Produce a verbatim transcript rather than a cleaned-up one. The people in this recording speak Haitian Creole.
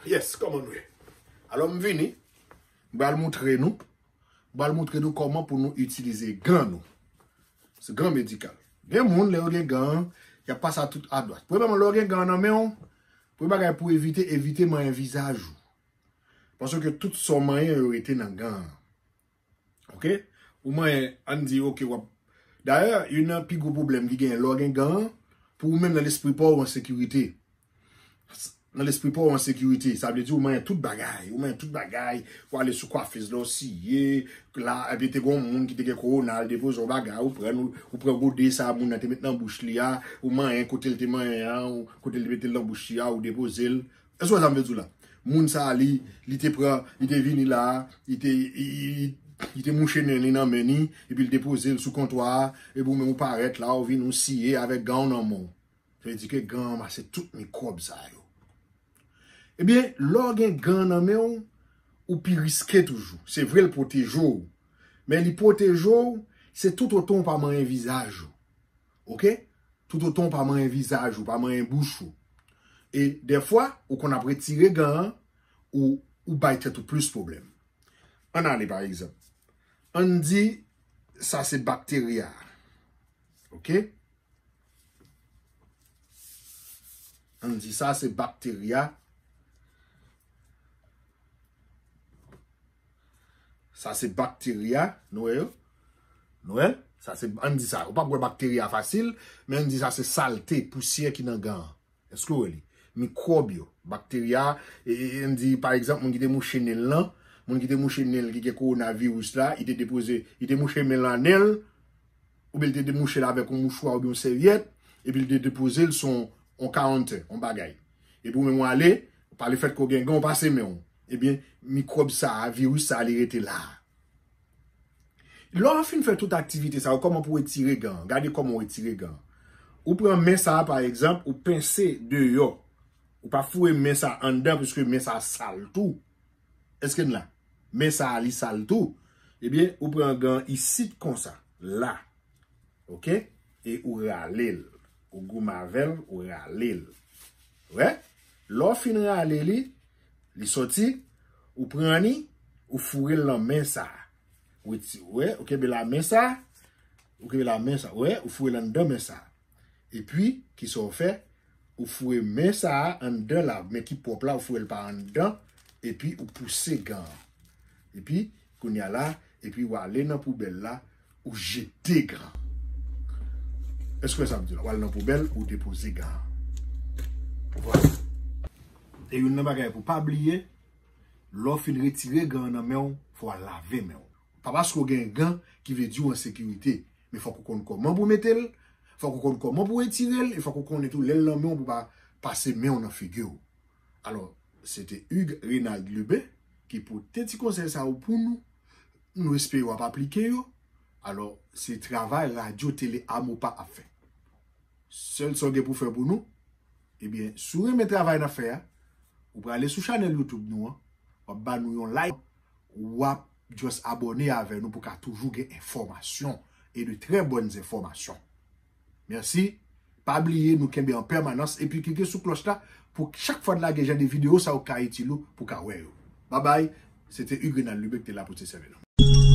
Yes, kòman nou ye? Alò, m vini. M pral moutre nou. M pral moutre nou kòman pou nou itilize gan nou. Se gan medikal. Gen moun, lè yo gen gan, y ap pase a tout adwat. Premyèman, lè yo gen gan nan men w, premye bagay pou evite, evite manyen vizaj ou. Paske tout sa w manyen yo rete nan gan an. Oke? Ou manyen, ann di, oke, w ap. Dayè, youn nan pi gwo pwoblèm ki genyen lè w gen gan an, pou ou menm nan lespri pa w, ou an sekirite. Nan lespri pa w, ou an sekirite. Sa vle di ou manyen tout bagay. Ou manyen tout bagay. Ou ale sou kwafez la, ou siye. La, epi te gen yon moun ki te gen kowona, al depoze yon bagay. Ou pran, ou, ou pran gode sa moun nan te met nan bouch li a. Ou manyen kote l te manyen an, ou, kote l te mete l nan bouch li a, ou depoze l. Èske w wè sa m vle di w la? Moun sa a, li, li te pran, li te vini la, li te, li, li, li te mouche nen li nan men li, epi l depoze l sou kontwa a, epi ou menm ou parèt la, ou vin ou siye avèk gan w nan men w. Sa vle di ke gan an ranmase tout mikwòb sa yo. Ebyen, lè w gen gan nan men w, ou pi riske toujou. Se vre l pwoteje w, men li pwoteje w, se toutotan w pa manyen vizaj ou. Oke? Toutotan w pa manyen vizaj ou, pa manyen bouch ou. E dèfwa, ou konn ap retire gan an, ou, ou bay tèt ou plis pwoblèm. Ann ale, pa egzanp. Ann di, sa se bakteri a. Oke? Ann di, sa se bakteri a. Sa se bakteri a, nou wè yo? Nou wè? Sa se, ann di sa. Ou p ap wè bakteri a fasil, men ann di sa se salte, pousyè ki nan gan an. Èske w wè li? Mikwòb yo, bakteri a, e, e, e, ann di, pa egzanp, moun ki te mouche nen l lan, moun ki te mouche nen l ki gen kowonaviris la, li te depoze, li te mouche men l nan nen l, oubyen li te demouche l avèk yon mouchwa oubyen yon sèvyèt, epi li te depoze l sou yon, yon counter, yon bagay. Epi ou menm w ale, pa lefètke w gen gan, w pase men w. Ebyen, mikwòb sa a, viris sa a, li rete la. Lè w fin fè tout aktivite sa yo, kòman pou w retire gan an? Gade kòman w retire gan an. Ou pran men sa a, pa egzanp, ou pense deyò. Ou pa foure men sa a anndan, piske men sa a sal tou. Èske n la? Men sa a, li sal tou. Ebyen, ou pran gan isit konsa, la. Oke? E ou rale l. Ou goumen avè l, ou rale l. Wè? Lè w fin rale li, li soti, ou pran li, ou foure l nan men sa a. Ou ti-, wè, ou kenbe la men sa a, ou kenbe la men sa a, wè, ou foure l anndan men sa a. Epi, kisa w fè? Ou foure men sa a anndan la, men ki pwòp la, ou foure l pa anndan, epi ou pouse gan an. Epi, kounye a la, epi w ale nan poubèl la, ou jete gan an. Èske w wè sa m di la? W al nan poubèl, ou depoze gan an. Vwala. E youn nan bagay pou pa bliye, lè w fin retire gan an nan men w, fò w al lave men w. Pa paske w gen gan ki vle di w an sekirite. Men fòk ou konn kòman pou w mete l, fòk ou konn kòman pou w retire l, e fòk ou konnen tou lè l nan men w pou w pa pase men w nan figi w. Alò, se te Hugues Renald Lubin ki pote ti konsèy sa yo pou nou. Nou espere w ap aplike yo. Alò, se travay Radyo Tele Amopa ap fè. Sèl sa w gen pou fè pou nou, ebyen, si w renmen travay n ap fè a, ou prale sou chanèl YouTube nou an, w ap ba nou yon like, w ap just abòne avè nou pou ka toujou gen enfòmasyon e de trè bòn enfòmasyon. Mèsi. Pa bliye, nou kenbe an pèmanans epi klike sou klòch la pou chak fwa n lage jan de videyo sa yo ka itil ou pou ka wè yo. Babay, se te Hugues Renald Lubin ki te la pou te sèvi nou.